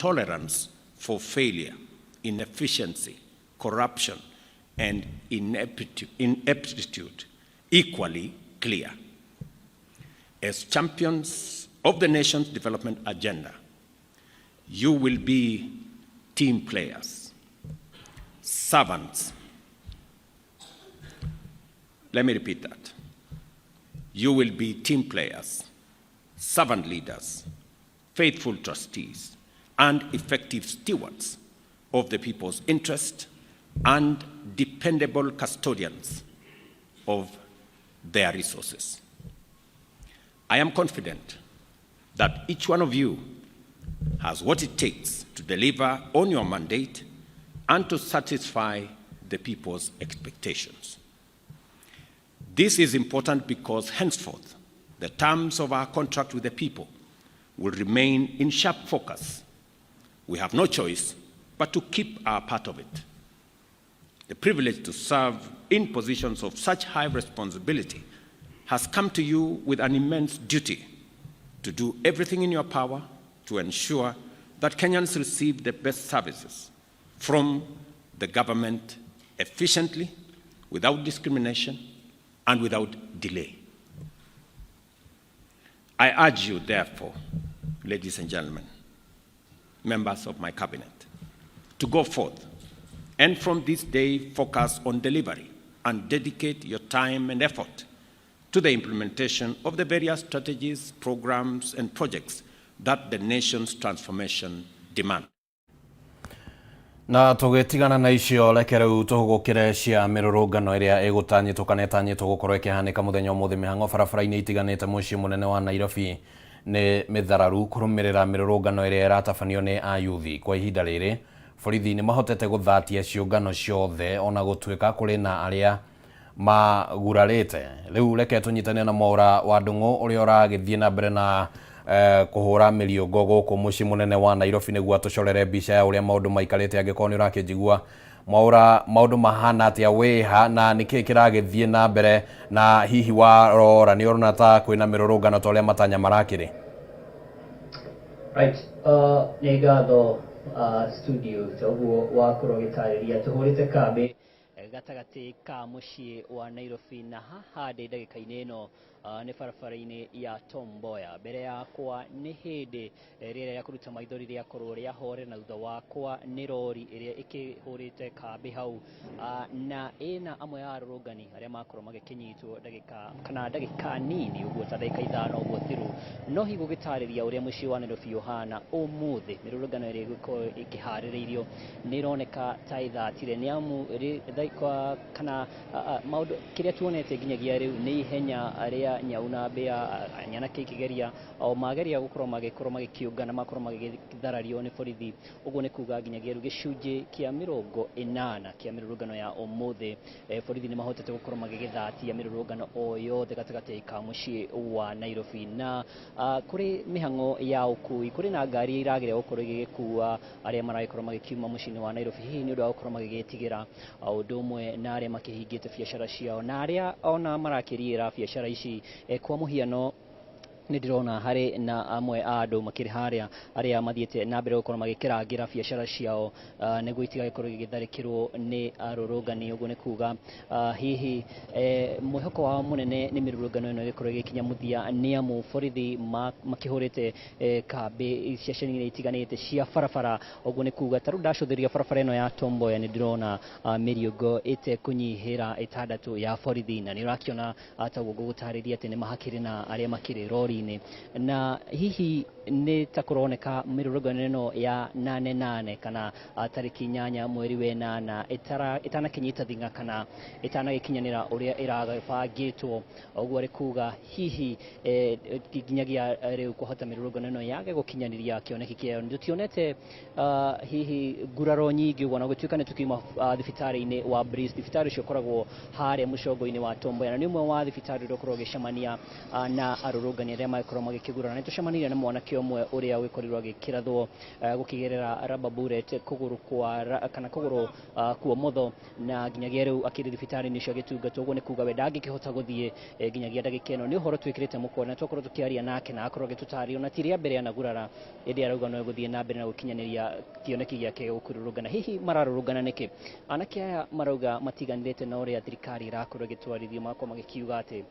Tolerance for failure, inefficiency, corruption, and ineptitude equally clear. As champions of the nation's development agenda, you will be team players, servants. Let me repeat that. You will be team players, servant leaders, faithful trustees, and effective stewards of the people's interest and dependable custodians of their resources. I am confident that each one of you has what it takes to deliver on your mandate and to satisfy the people's expectations. This is important because henceforth, the terms of our contract with the people will remain in sharp focus. We have no choice but to keep our part of it. The privilege to serve in positions of such high responsibility has come to you with an immense duty to do everything in your power to ensure that Kenyans receive the best services from the government efficiently, without discrimination, and without delay. I urge you, therefore, ladies and gentlemen, members of my cabinet, to go forth and from this day focus on delivery and dedicate your time and effort to the implementation of the various strategies, programs, and projects that the nation's transformation demand. Na tũgĩtigana na icio, reke rĩu tũhũgũkĩre cia mĩrũrũngano ĩrĩa ĩgũtanyĩtwo kana ĩtanyĩtwo gũkorwo ĩkĩhanĩka mũthenya ũmũthĩ. Mĩhang'o barabara-inĩ itiganĩte mũciĩ mũnene wa Nairobi nĩ mĩthararu kũrũmĩrĩra mĩrũrũngano ĩrĩa ĩratabanio nĩ ayuthi. Kwa ihinda rĩrĩ, borithi nĩ mahotete gũthatia ciũngano ciothe, ona gũtuĩka kũrĩ na arĩa magurarĩte. Rĩu reke tũnyitane na Mwaũra wa Ndũng'ũ ũrĩa ũragĩthiĩ na mbere na kũhũra mĩriũngo gũkũ mũciĩ mũnene wa Nairobi nĩguo atũcorere mbica ya ũrĩa maũndũ maikarĩte. Angĩkorwo nĩ ũrakĩnjigua, Mwaũra, maũndũ mahana atĩa wĩha na nĩkĩĩ kĩragĩthiĩ na mbere, na hihi warora nĩ ũrona ta kwĩna mĩrũrũngano ta ũrĩa matanya marakĩrĩ? Right, nĩ ngatho studio. Ta ũguo wakorwo ũgĩtarĩria, tũhũrĩte kambĩ gatagatĩ ka mũciĩ wa Nairobi, na haha ndĩ ndagĩka-inĩ ĩno nĩ barabara-inĩ ya Tom Mboya. Mbere yakwa nĩ hĩndĩ rĩera rĩa kũruta maithori rĩakorwo rĩahorera, na thutha wakwa nĩ rori ĩrĩa ĩkĩhũrĩte kambĩ hau, na ĩna amwe a arũrũngani arĩa makorwo magĩkĩnyitwo ndagĩka kana ndagĩka nini ũguo, ta ndagĩka 5 ũguo thiru. No hihi gũgĩtarĩria ũrĩa mũciĩ wa Nairobi ũhana ũmũthĩ, mĩrũrũngano ĩrĩa ĩgũkorwo ĩkĩharĩrĩirio nĩ ĩroneka ta ĩthatire, nĩ amu kwa kana maũndũ kĩrĩa tuonete nginyagia rĩu nĩ ihenya rĩa nyau na mbĩa, nyanake ikĩgeria o mageria gũkorwo magĩkorwo magĩkĩũngana, makorwo magĩtharario nĩ borithi. Ũguo nĩ kuga nginyagia rĩu gĩcunjĩ kĩa 80 kĩa mĩrũrũngano ya ũmũthĩ, borithi nĩ mahotete gũkorwo magĩgĩthatia mĩrũrũngano o yothe gatagatĩ ka mũciĩ wa Nairobi. Na kũrĩ mĩhang'o ya ũkui, kũrĩ na ngari irageria gũkorwo igĩgĩkua arĩa maragĩkorwo magĩkiuma mũciĩ-inĩ wa Nairobi, hihi nĩ ũndũ wa gũkorwo magĩgĩtigĩra, o ũndũ ũmwe na arĩa makĩhingĩte biacara ciao na arĩa ona marakĩriĩra biacara ici. Kwa mũhiano, nĩ ndĩrona harĩ na amwe a andũ makĩrĩ harĩa arĩa mathiĩte na mbere gũkorwo magĩkĩrangĩra biacara ciao nĩguo itigagĩkorwo igĩtharĩkĩrwo nĩ arũrũngani. Ũguo nĩ kuga hihi mwĩhoko wao mũnene nĩ mĩrũrũngano ĩno ĩgĩkorwo ĩgĩkinya mũthia, nĩ amu borithi makĩhũrĩte kambĩ ceceni-inĩ itiganĩte cia barabara. Ũguo nĩ kuga ta rĩu ndacũthĩria barabara ĩno ya Tom Mboya, nĩ ndĩrona mĩriũngo ĩtekũnyihĩra 6 ya borithi, na nĩ ũrakĩona ta ũguo ngũgũtarĩria atĩ nĩ mahakĩrĩ na arĩa makĩrĩ rori-inĩ. Na hihi nĩ ta kũroneka mĩrũrũngano ĩno ya nane nane kana tarĩki 8 mweri wa 8 ĩtanakĩnyita thing'a kana ĩtanagĩkinyanĩra ũrĩa ĩrabangĩtwo. Ũguo arĩ kuga hihi nginyagia rĩu kũhota mĩrũrũngano ĩno yage gũkinyanĩria kĩoneki kĩayo. Tũtionete hihi nguraro nyingĩ ũguo, na gũtuĩka nĩ tũkiuma thibitarĩ-inĩ wa Bliss, thibitarĩ ũcio ũkoragwo harĩa mũcongo-inĩ wa Tom Mboya, na nĩ ũmwe wa thibitarĩ ũrĩa ũkoragwo ũgĩcemania na arũrũngani arĩa magĩkorwo magĩkĩgurara. Nĩ tũcemanirie na mwanake ũmwe ũrĩa ũgĩkorirwo agĩkĩrathwo gũkĩgerera rubber bullet kũgũrũ kwa kana kũgũrũ kuomotho, na nginyagia rĩu akĩrĩ thibitarĩ-inĩ ũcio agĩtungatwo. Ũguo nĩ kuga we ndangĩkĩhota gũthiĩ nginyagia ndagĩka ĩno. Nĩ ũhoro twĩkĩrĩte mũkwa na twakorwo tũkĩaria nake na akorwo agĩtũtarĩria ona ti rĩa mbere anagurara, ĩndĩ arauga no egũthiĩ na mbere na gũkinyanĩria kĩoneki gĩake gĩa gũkĩrũrũngana. Hihi mararũrũngana nĩkĩ? Anake aya marauga matiganĩrĩte na ũrĩa thirikari ĩrakorwo ĩgĩtwarithio, magakorwo magĩkiuga atĩ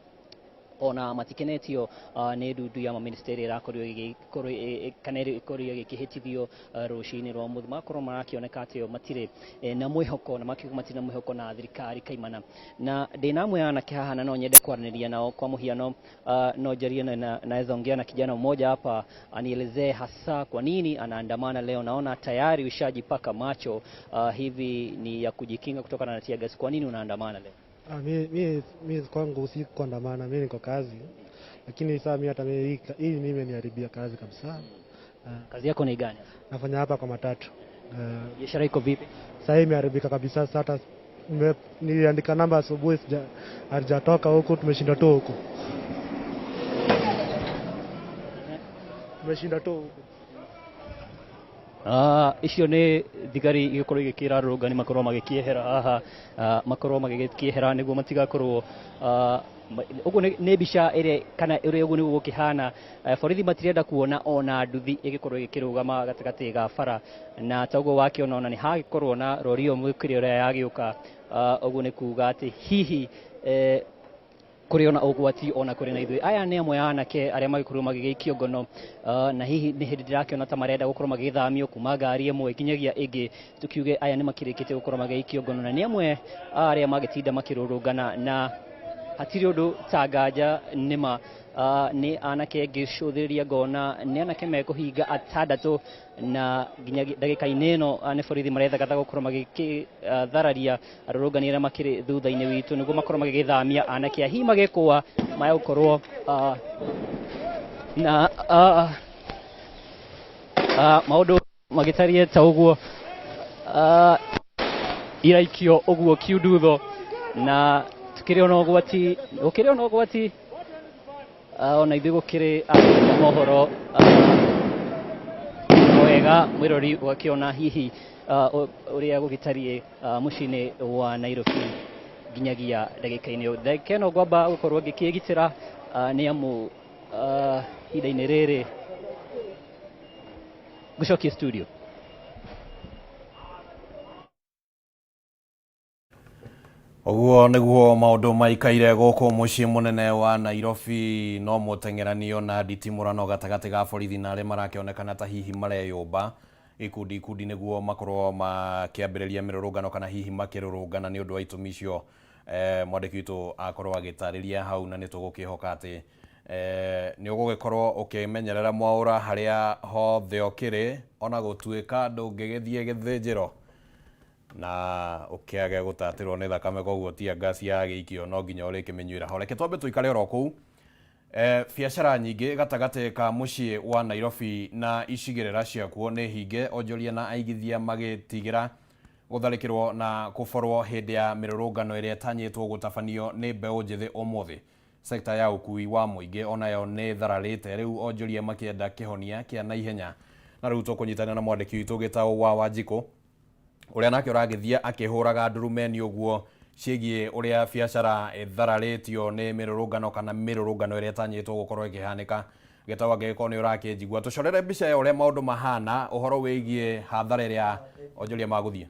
ona matikenetio nĩ ndundu ya mamĩnĩsta ĩrĩa ĩrakorirwo ĩgĩkorwo kana ĩkorirwo ĩgĩkĩhĩtithio rũcinĩ rwa ũmũthĩ. Magakorwo marakĩoneka atĩ o matirĩ na mwĩhoko, na makiuga matirĩ na mwĩhoko na thirikari kaimana. Na ndĩna amwe a anake haha na no nyende kwaranĩria nao. Kwa mũhiano, no njarie na naweza ongea na kijana mmoja hapa anielezee hasa kwa nini anaandamana leo. Naona tayari ushajipaka macho, hivi ni ya kujikinga kutokana na tear gas. Kwa nini unaandamana leo? Mi kwangu si kuandamana, mi niko kazi, lakini saa mi hata mi hii mimi imeniharibia kazi kabisa. Kazi yako ni gani? Nafanya hapa kwa matatu. Biashara iko vipi? Saa hii imeharibika kabisa. Sasa hata niliandika namba asubuhi, halijatoka huku, tumeshinda tu huku. Tumeshinda tu huku. Icio nĩ thigari igĩkorwo igĩkĩra arũrũngani makorwo magĩkĩehera haha, makorwo magĩkĩehera nĩguo matigakorwo ũguo nĩ mbica ĩrĩa kana ũrĩa ũguo nĩguo gũkĩhana. Borithi matirenda kuona ona nduthi ĩgĩkorwo ĩgĩkĩrũgama gatagatĩ ga bara, na ta ũguo wakĩona ona nĩ hagĩkorwo na rori ĩyo mũkĩria ũrĩa yagĩũka. Ũguo nĩ kuga atĩ hihi kũrĩ ona ũgwati ona kũrĩ na ithuĩ. Aya nĩ amwe a anake arĩa magĩkorirwo magĩgĩikio ngono, na hihi nĩ hĩndĩ ndĩrakĩona ta marenda gũkorwo magĩgĩthamio kuma ngari ĩmwe nginyagia ĩngĩ. Tukiuge aya nĩ makĩrĩkĩtie gũkorwo magĩgĩikio ngono, na nĩ amwe a arĩa magĩtinda makĩrũrũngana, na hatirĩ ũndũ ta nganja nĩma nĩ anake ngĩcũthĩrĩria ngona nĩ anake mekũhinga atandatũ, na nginya ndagĩka-inĩ ĩno nĩ borithi marethagatha gũkorwo magĩthararia arũrũngani arĩa makĩrĩ thutha-inĩ witũ nĩguo makorwo magĩgĩthamia anake aya. Hihi magĩkũa maya gũkorwo na maũndũ magĩtariĩ ta ũguo, iraikio ũguo kiundutho, na tukĩrĩ ona ũgwati, gũkĩrĩ ona ũgwati, ona ithuĩ gũkĩrĩ mohoro wega mwĩrori ũgakĩona hihi ũrĩa gũgĩtariĩ mũciĩ-inĩ wa Nairobi nginyagia ndagĩka-inĩ ĩyo. Ndagĩka ĩno ngwamba gũkorwo ngĩkĩgitĩra, nĩ amu ihinda-inĩ rĩrĩ ngũcokie studio. Ũguo nĩguo maũndũ maikaire gũkũ mũciĩ mũnene wa Nairobi. No mũteng'eranio na nditimũrano gatagatĩ ga borithi na arĩa marakĩonekana ta hihi mareyũmba ikundi ikundi nĩguo makorwo makĩambĩrĩria mĩrũrũngano kana hihi makĩrũrũngana nĩ ũndũ wa itũmi icio. Mwandĩki witũ akorwo agĩtarĩria hau, na nĩ tũgũkĩhoka atĩ nĩ ũgũgĩkorwo ũkĩmenyerera mwaũra harĩa hothe ũkĩrĩ, ona gũtuĩka ndũngĩgĩthiĩ gĩthĩnjĩro na ũkĩage gũtatĩrwo nĩ thakame, koguo tear gas yagĩikio no nginya ũrĩkĩmĩnyuĩra ho. Reke twambe tũikare oro kũu. Biacara nyingĩ gatagatĩ ka mũciĩ wa Nairobi na icigĩrĩra ciakuo nĩ hinge, onjoria na aigithia magĩtigĩra gũtharĩkĩrwo na kũborwo hĩndĩ ya mĩrũrũngano ĩrĩa ĩtanyĩtwo gũtabanio nĩ mbeũ njĩthĩ ũmũthĩ. Sekta ya ũkui wa mũingĩ onayo nĩ thararĩte rĩu, onjoria makĩenda kĩhonia kĩa naihenya. Na rĩu tũkũnyitanĩra na mwandĩki witũ Gĩtaũ wa Wanjikũ ũrĩa nake ũragĩthiĩ akĩhũraga ndurumeni ũguo ciĩgiĩ ũrĩa biacara ĩthararĩtio nĩ mĩrũrũngano kana mĩrũrũngano ĩrĩa ĩtanyĩtwo gũkorwo ĩkĩhanĩka. Gĩtaũ, angĩgĩkorwo nĩ ũrakĩnjigua, tũcorere mbica ya ũrĩa maũndũ mahana ũhoro wĩgiĩ hathara ĩrĩa onjoria magũthiĩ.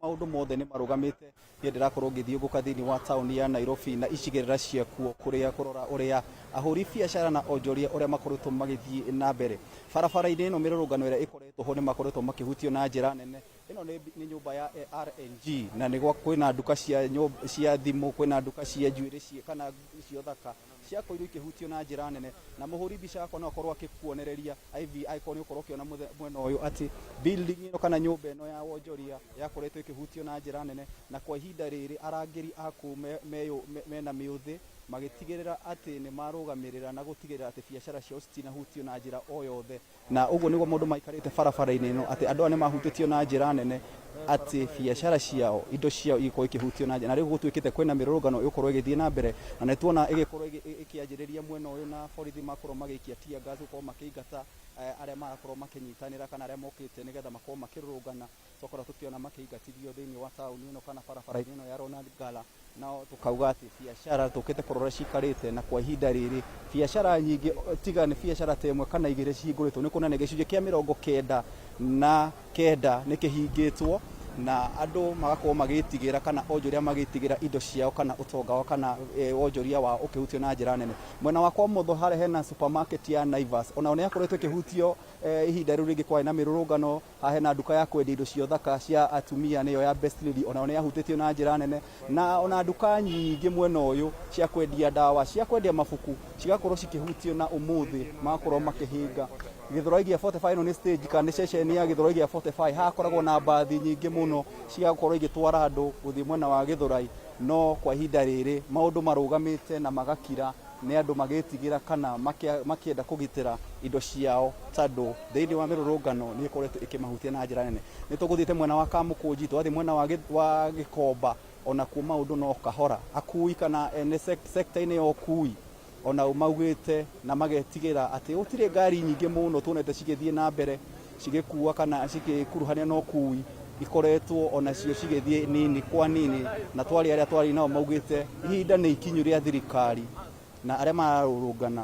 Maũndũ mothe nĩ marũgamĩte. Niĩ ndĩrakorwo ngĩthiũngũka thĩinĩ wa taũni ya Nairobi na icigĩrĩra ciakuo, kũrĩa kũrora ũrĩa ahũri biacara na onjoria ũrĩa makoretwo magĩthiĩ na mbere barabara-inĩ ĩno. Mĩrũrũngano ĩrĩa ĩkoretwo ho nĩ makoretwo makĩhutio na njĩra nene. Ĩno nĩ nyũmba ya RNG, na nĩ kwĩna nduka cia thimũ, kwĩna nduka cia njuĩrĩ kana cia ũthaka ciakorirwo ikĩhutio na njĩra nene. Na mũhũri mbica yakwa no akorwo akĩkuonereria iv angĩkorwo nĩ ũkorwo ũkĩona mwena ũyũ atĩ building ĩno kana nyũmba ĩno ya wonjoria yakoretwo ĩkĩhutio na njĩra nene. Na kwa ihinda rĩrĩ arangĩri a kũu mena mĩũthĩ Magĩtigĩrĩra atĩ nĩ marũgamĩrĩra na gũtigĩrĩra atĩ biacara ciao citinahutio na njĩra o yothe. Na ũguo nĩguo maũndũ maikarĩte barabara-inĩ ĩno, atĩ andũ aya nĩ mahutĩtio na njĩra nene, atĩ biacara ciao, indo ciao igĩkorwo ikĩhutio na njĩra. Na rĩu gũtuĩkĩte kwĩna mĩrũrũngano ĩgũkorwo ĩgĩthiĩ na mbere, na nĩ tuona ĩgĩkorwo ĩkĩanjĩrĩria mwena ũyũ, na borithi makorwo magĩikia tear gas gũkorwo makĩingata arĩa marakorwo makĩnyitanĩra kana arĩa mokĩte nĩgetha makorwo makĩrũrũngana. Twakorwo tũkĩona makĩingatithio thĩinĩ wa taũni ĩno kana barabara-inĩ ĩno ya Ronald Ngala, na tukauga atĩ biacara tũkĩte kũrora cikarĩte, na kwa ihinda rĩrĩ biacara nyingĩ tiga nĩ biacara ta ĩmwe kana igĩrĩ cihingũrĩtwo, nĩ kuonania gĩcunjĩ kĩa 99 nĩ kĩhingĩtwo, na andũ magakorwo magĩtigĩra kana onjoria magĩtigĩra indo ciao kana ũtonga wao kana wonjoria wao ũkĩhutio na njĩra nene. Mwena wakwa ũmotho harĩa hena supermarket ya Naivas, onao nĩ yakoretwo ĩkĩhutio ihinda rĩu rĩngĩ kwarĩ na mĩrũrũngano. Haha hena nduka ya kwendia indo cia ũthaka cia atumia, nĩyo ya Best Lady, onao nĩ yahutĩtio na njĩra nene, na ona nduka nyingĩ mwena ũyũ cia kwendia ndawa, cia kwendia mabuku cigakorwo cikĩhutio, na ũmũthĩ magakorwo makĩhinga. Gĩthũrai gĩa 45, ĩno nĩ stage kana nĩ ceceni ya Gĩthũrai gĩa 45. Haha koragwo na mbathi nyingĩ mũno cigakorwo igĩtwara andũ gũthiĩ mwena wa Gĩthũrai, no kwa ihinda rĩrĩ maũndũ marũgamĩte na magakira, nĩ andũ magĩtigĩra kana makĩenda kũgitĩra indo ciao, tondũ thĩinĩ wa mĩrũrũngano nĩ ĩkoretwo ĩkĩmahutia na njĩra nene. Nĩ tũgũthiĩte mwena wa Kamũkũnji, twathiĩ mwena wa Gĩkomba, onakuo maũndũ no kahora. Akui kana ene sector-inĩ ya ũkui onao maugĩte na magetigĩra atĩ gũtirĩ ngari nyingĩ mũno tuonete cigĩthiĩ na mbere cigĩkua kana cigĩkuruhania na ũkui, ikoretwo onacio cigĩthiĩ nini kwa nini. Na twarĩ arĩa twarĩ nao maugĩte ihinda nĩ ikinyu rĩa thirikari na arĩa mararũrũngana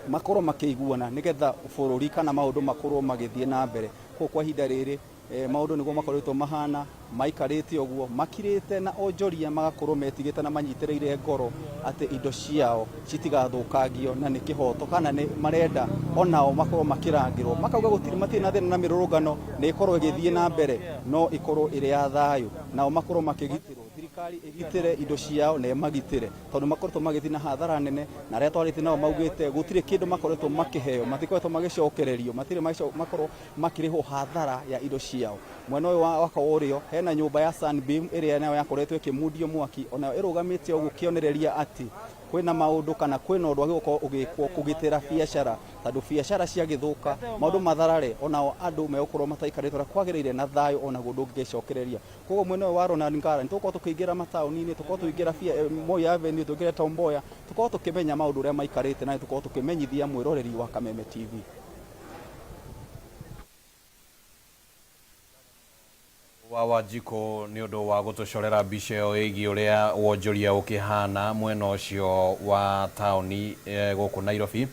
makorwo makĩiguana nĩgetha bũrũri kana maũndũ makorwo magĩthiĩ na mbere. Koguo kwa ihinda rĩrĩ maũndũ nĩguo makoretwo mahana, maikarĩte ũguo makirĩte, na onjoria magakorwo metigĩte na manyitĩrĩire ngoro atĩ indo ciao citigathũkangio, na nĩ kĩhoto kana nĩ marenda onao makorwo makĩrangĩrwo. Makauga gũtirĩ, matirĩ na thĩna na mĩrũrũngano, nĩ ĩkorwo ĩgĩthiĩ na mbere, no ĩkorwo ĩrĩ ya thayũ, nao makorwo makĩgitĩrwo, thirikari ĩgitĩre indo ciao na ĩmagitĩre, tondũ makoretwo magĩthiĩ na hathara nene. Na arĩa twarĩte nao maugĩte gũtirĩ kĩndũ makoretwo makĩheo, matikoretwo magĩcokererio, matirĩ makorwo makĩrĩhwo hathara ya indo ciao. Mwena ũyũ wa ũrĩo hena nyũmba ya Sunbeam ĩrĩa nayo yakoretwo ĩkĩmundio mwaki, onayo ĩrũgamĩte ũguo kĩonereria atĩ kwĩna maũndũ kana kwĩna ũndũ wagĩrĩirwo gũkorwo ũgĩkwo kũgitĩra biacara, tondũ biacara ciagĩthũka, maũndũ matharare, onao andũ megũkorwo mataikarĩte ũrĩa kwagĩrĩire na thayũ onaguo ndũngĩgĩcokereria. Koguo mwena ũyũ wa Ronald Ngala nĩ tũgũkorwo tũkĩingĩra mataũni-inĩ, tũkorwo tũkĩingĩra Moi Avenue, tũingĩre Tom Mboya, tũkorwo tũkĩmenya maũndũ ũrĩa maikarĩte, na tũkorwo tũkĩmenyithia mwĩroreri wa Kameme TV. Wa Wanjikũ nĩ ũndũ wa gũtũcorera mbica ĩyo ĩgiĩ ũrĩa wonjoria ũkĩhana mwena ũcio wa taũni gũkũ Nairobi.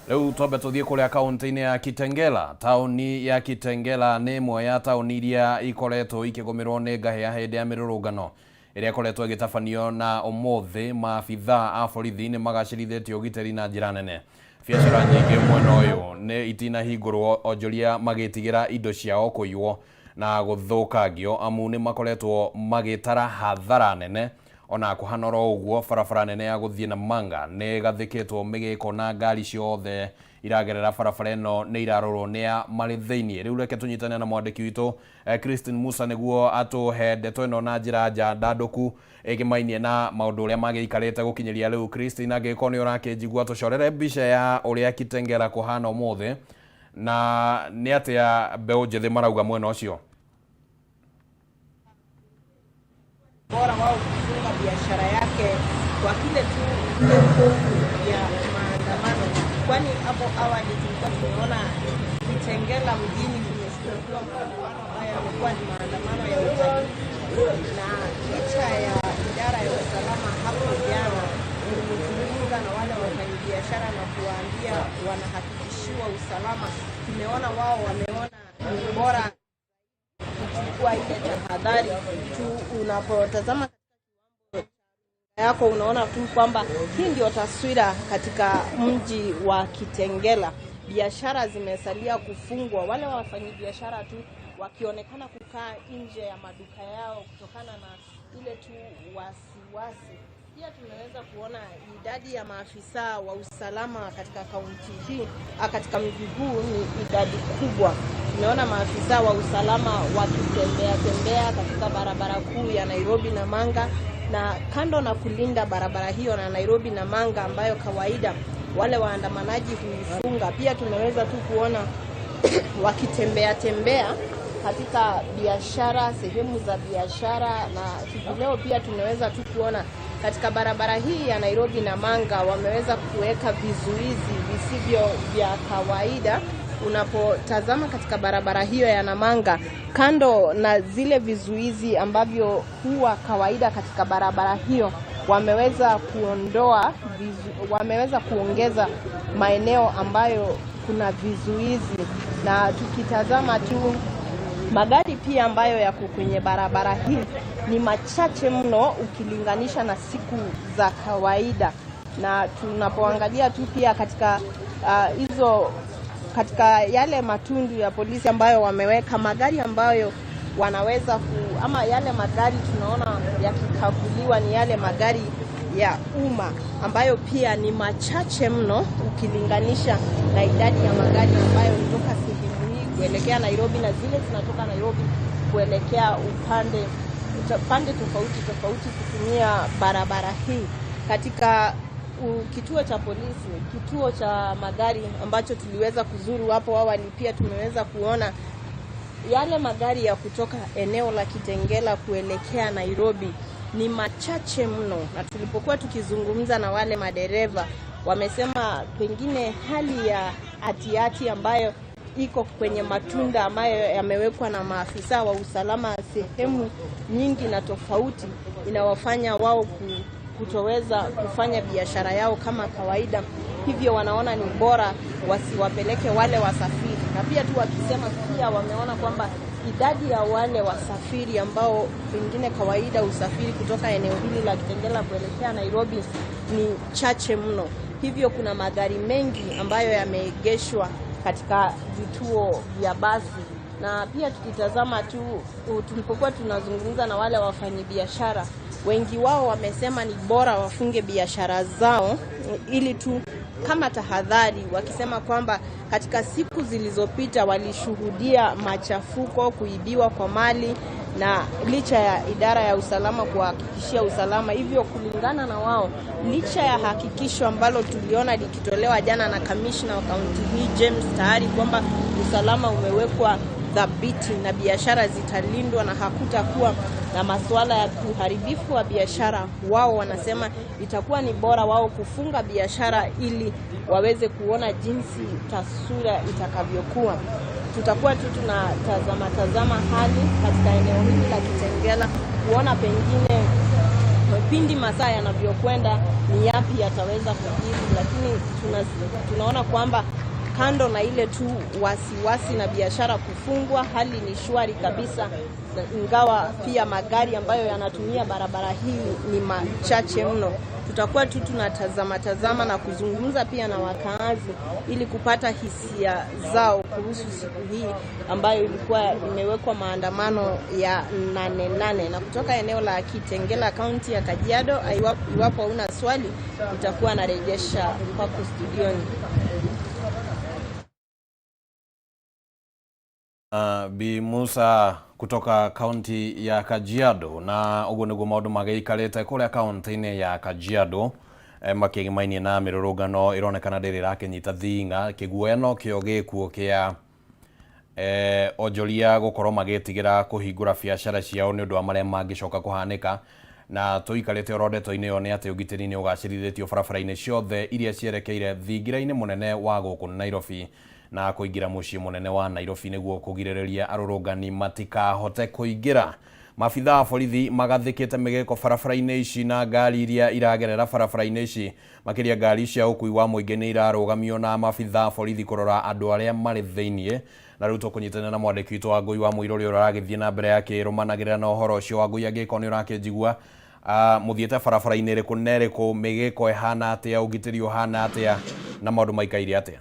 Rĩu twambe tũthiĩ kũrĩa kaũntĩ-inĩ ya Kitengela. Taũni ya Kitengela nĩ ĩmwe ya taũni iria ikoretwo ikĩgũmĩrwo nĩ ngahĩha hĩndĩ ya mĩrũrũngano ĩrĩa ĩkoretwo ĩgĩtabanio, na ũmũthĩ maabithaa a borithi nĩ magacĩrithĩtie ũgitĩri na njĩra nene. Biacara nyingĩ mwena ũyũ nĩ itinahingũrwo, onjoria magĩtigĩra indo ciao kũiywo na gũthũkangio, amu nĩ makoretwo magĩtara hathara nene. Ona kũhana oro ũguo, barabara nene ya gũthiĩ Namanga nĩ ĩgathĩkĩtwo mĩgĩko, na ngari ciothe iragerera barabara ĩno nĩ irarorwo nĩ a marĩ thĩiniĩ. Rĩu reke tũnyitane na mwandĩki witũ Christine Musa nĩguo atũhe ndeto ĩno na njĩra njandandũku ĩgĩmainie na maũndũ ũrĩa magĩikarĩte gũkinyĩria rĩu. Christine, angĩgĩkorwo nĩ ũrakĩnjigua, tũcorere mbica ya ũrĩa Kitengela kũhana ũmũthĩ, na nĩ atĩa mbeũ njĩthĩ marauga mwena ũcio? Bora wao kufunga biashara yake kwa kile tu ile hofu ya maandamano, kwani hapo awali tulikuwa tumeona Kitengela mjini kumeshuhudiwa maandamano ambayo yamekuwa ni maandamano ya uhalifu, na licha ya idara ya usalama hapo jana kuzungumza na wale wafanyabiashara na kuwaambia wanahakikishiwa usalama, tumeona wao wameona ni bora kuchukua ile tahadhari tu. Unapotazama yako unaona tu kwamba hii ndio taswira katika mji wa Kitengela. Biashara zimesalia kufungwa, wale wafanyabiashara tu wakionekana kukaa nje ya maduka yao kutokana na ile tu wasiwasi. Pia tumeweza kuona idadi ya maafisa wa usalama katika kaunti hii, katika mji huu ni idadi kubwa. Tumeona maafisa wa usalama wakitembea tembea katika barabara kuu ya Nairobi Namanga. Na kando na kulinda barabara hiyo na Nairobi Namanga ambayo kawaida wale waandamanaji huifunga, pia tumeweza tu kuona wakitembea tembea katika biashara, sehemu za biashara. Na hivi leo pia tumeweza tu kuona katika barabara hii ya Nairobi Namanga wameweza kuweka vizuizi visivyo vya kawaida. Unapotazama katika barabara hiyo ya Namanga, kando na zile vizuizi ambavyo huwa kawaida katika barabara hiyo, wameweza kuondoa wameweza kuongeza maeneo ambayo kuna vizuizi. Na tukitazama tu magari pia ambayo yako kwenye barabara hii ni machache mno ukilinganisha na siku za kawaida. Na tunapoangalia tu pia katika hizo katika yale matundu ya polisi ambayo wameweka magari ambayo wanaweza ama yale magari tunaona yakikaguliwa ni yale magari ya umma ambayo pia ni machache mno ukilinganisha na idadi ya magari ambayo kutoka sehemu hii kuelekea Nairobi na zile zinatoka Nairobi kuelekea upande pande tofauti tofauti kutumia barabara hii. Katika kituo cha polisi, kituo cha magari ambacho tuliweza kuzuru hapo awali, pia tumeweza kuona yale magari ya kutoka eneo la Kitengela kuelekea Nairobi ni machache mno, na tulipokuwa tukizungumza na wale madereva wamesema pengine hali ya hatihati ambayo iko kwenye matunda ambayo yamewekwa na maafisa wa usalama sehemu nyingi na tofauti inawafanya wao kutoweza kufanya biashara yao kama kawaida. Hivyo wanaona ni bora wasiwapeleke wale wasafiri. Na pia tu wakisema pia wameona kwamba idadi ya wale wasafiri ambao pengine kawaida usafiri kutoka eneo hili la Kitengela kuelekea Nairobi ni chache mno. Hivyo kuna magari mengi ambayo yameegeshwa katika vituo vya basi. Na pia tukitazama tu tulipokuwa tunazungumza na wale wafanyibiashara, wengi wao wamesema ni bora wafunge biashara zao ili tu kama tahadhari, wakisema kwamba katika siku zilizopita walishuhudia machafuko, kuibiwa kwa mali, na licha ya idara ya usalama kuhakikishia usalama. Hivyo kulingana na wao, licha ya hakikisho ambalo tuliona likitolewa jana na kamishna wa kaunti hii James Tayari kwamba usalama umewekwa thabiti na biashara zitalindwa na hakutakuwa na masuala ya uharibifu wa biashara, wao wanasema itakuwa ni bora wao kufunga biashara ili waweze kuona jinsi taswira itakavyokuwa. Tutakuwa tu tunatazama tazama hali katika eneo hili la Kitengela kuona pengine pindi masaa yanavyokwenda ni yapi yataweza kujiri, lakini tunaona kwamba kando na ile tu wasiwasi na biashara kufungwa, hali ni shwari kabisa, ingawa pia magari ambayo yanatumia barabara hii ni machache mno. Tutakuwa tu tunatazama tazama na kuzungumza pia na wakaazi ili kupata hisia zao kuhusu siku hii ambayo ilikuwa imewekwa maandamano ya 8/8. Na kutoka eneo la Kitengela, kaunti ya Kajiado, iwapo huna swali nitakuwa narejesha kwako studioni. Bi Musa kutoka kaunti ya Kajiado, na uguo niguo maundu magĩikarĩte kũrĩa kaunti-inĩ ya Kajiado makĩgimainie na mĩrũrũngano ĩronekana ndĩrĩ ĩrakĩnyita thinga. Kĩguoya no kĩo gĩkuo kĩa onjoria gũkorwo magĩtigĩra kũhingũra biacara ciao nĩ ũndũ wa marĩa mangĩcoka kũhanĩka. Na tũikarĩte oro ndeto-inĩ ĩyo nĩ atĩ ũgitĩri nĩ ũgacĩrithĩtio barabara-inĩ ciothe iria cierekeire thingira-inĩ mũnene wa gũkũ Nairobi na kũingĩra mũciĩ mũnene wa Nairobi nĩguo kũgirĩrĩria arũrũngani matikahote kũingĩra. Maabithaa a borithi magathĩkĩte mĩgĩko barabara-inĩ ici na ngari iria iragerera barabara-inĩ ici, makĩria ngari cia ũkui wa mũingĩ nĩ irarũgamio na maabithaa a borithi kũrora andũ arĩa marĩ thĩiniĩ. Na rĩu tũkũnyitanĩra na mwandĩki witũ Wangũi wa Mũirũ ũrĩa ũragĩthiĩ na mbere akĩrũmanagĩrĩra na ũhoro ũcio. Wangũi, angĩkorwo nĩ ũrakĩnjigua, mũthiĩte barabara-inĩ ĩrĩkũ na ĩrĩkũ, mĩgĩko ĩhana atĩa, ũgitĩri ũhana atĩa, na maũndũ maikaire atĩa?